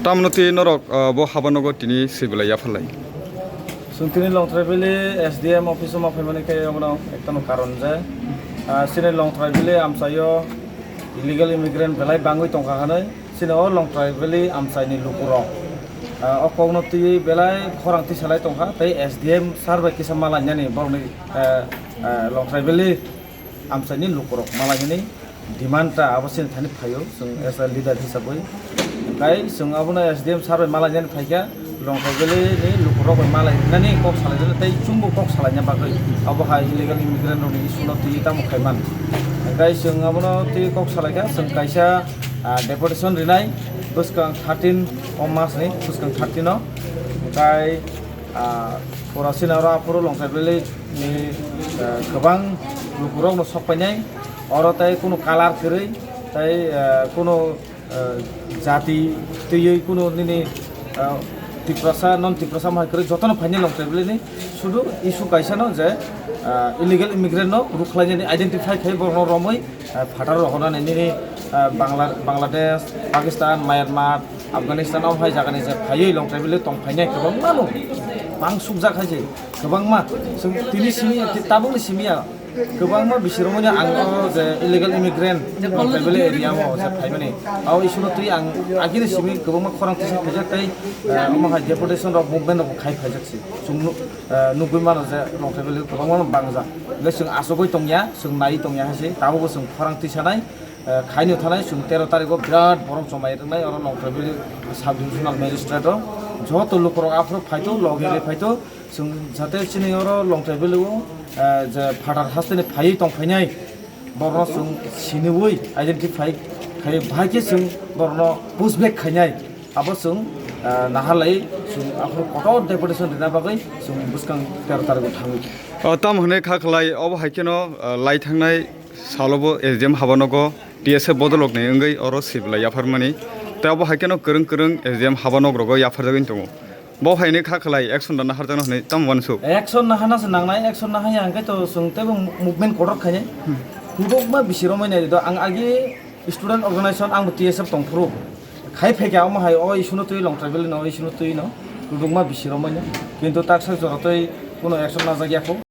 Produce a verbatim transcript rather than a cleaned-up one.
Tamno twi norok, ah, bo habanogo tini sibila yapharlai. Chwng tini Longtrai Valley S D M office-o ma phaimani khe omono ektano karon je, ah, chini Longtrai Valley amchaio illegal immigrant belai bangwi tongkha hwnwi, chini o Longtrai Valley amchaini lukurok, ah, o kokno twiwi belai khorang tisalai tongkha, tei S D M sir bai kisa malainani borokni, ah, ah, Longtrai Valley amchaini lukurok malainani demand ta abo chini thani phaio, chwng as a leader hisabwi. Hwnkhe chwng abono S D M sir bai malainani phaikha, Longtrai Valley ni lukurok bai malai rinani kok salainani tei chwngbo kok salaina bagwi. Abo hai illegal immigrant rokni issue no twiwi tamo khaiman. Hwnkhe chwng abono twiwi kok salaikha, chwng kaisa, ah, deputation rinai bwskang thirteen o mas ni bwskang thirteen o. Hwnkhe, ah, pura chini oro aphuru Longtrai Valley ni, ah, kwbang lukurok no sok painai. Oro tei kunu color kwrwi tei, ah, kunu, ah, jati twiwi kunu nini, ah, Tiprasa, non Tiprasa ma hai kwrwi jotono phainai Longtrai Valley ni. Sudu issue kaisa no je, ah, illegal immigrant no rukhlainani identify khai borokno romwi, ah, phataro rohornani nini, ah, Bangla-, Bangladesh, Pakistan, Myanmar, Afghanistan o hai jagani je phaiwi Longtrai Valley tong phainai kwbangma no bang sukjak hai se kwbangma. Chwng tini simi, tabukni simi ya kwbangma bisirokmani ang o je illegal immigrant Longtrai Valley area o je phaimani. Abo issue no twi ang agini simi kwbangma khorang tisa khaijak tei, eh, omo hai deportation rok movement rok khai phaijak se. Chwng nu-, eh, nugwi mano je Longtrai Valley kwbangma no bangjak. Hwnkhe chwng achugwi tongya, chwng naiwi tongya hai se. Tabukbo chwng khorang tisanai, eh, khaino thanai chwng tero tarikgo birat borom chomai rwnai oro Longtrai Valley sub divisional magistrate o. Joto lukurok aphuru phaito, logi ri phaito. Chwng jate chini oro Longtrai Valley o, eh, je phatar hasteni phaiwi tong phainai, borokno chwng siniwi identify khai, bahai khe chwng borokno push back khainai. Abo chwng, eh, naharlai chwng aphuru kotor deputation rina bagwi chwng bwskang tero tarikgo thangwi. O, tamo hwnwi kha khlai, obo hai kheno, eh, lai thangnai salo bo S D M habanogo T S F bodolrokni wngwi oro sibila yapharmani. Tei obo hai kheno kwrwng kwrwng S D M habanok rogo yapharjagwi tongo. Bo hai ni kha khlai action rwna harjakna hwnwi tamo uansuk? Action nahana se nangnai, action nahaya hwnkhe to chwng teibo movement kotor khainai. Kubukma bisi romwi nai do, ang agi student organization, ang bo T S F tongphuru. Khai phaikha omo hai o issue no twi Longtrai Valley no, o issue no twi no kubukma bisi romwi nai. Kintu taksa jora twi kuno action najak ya kho.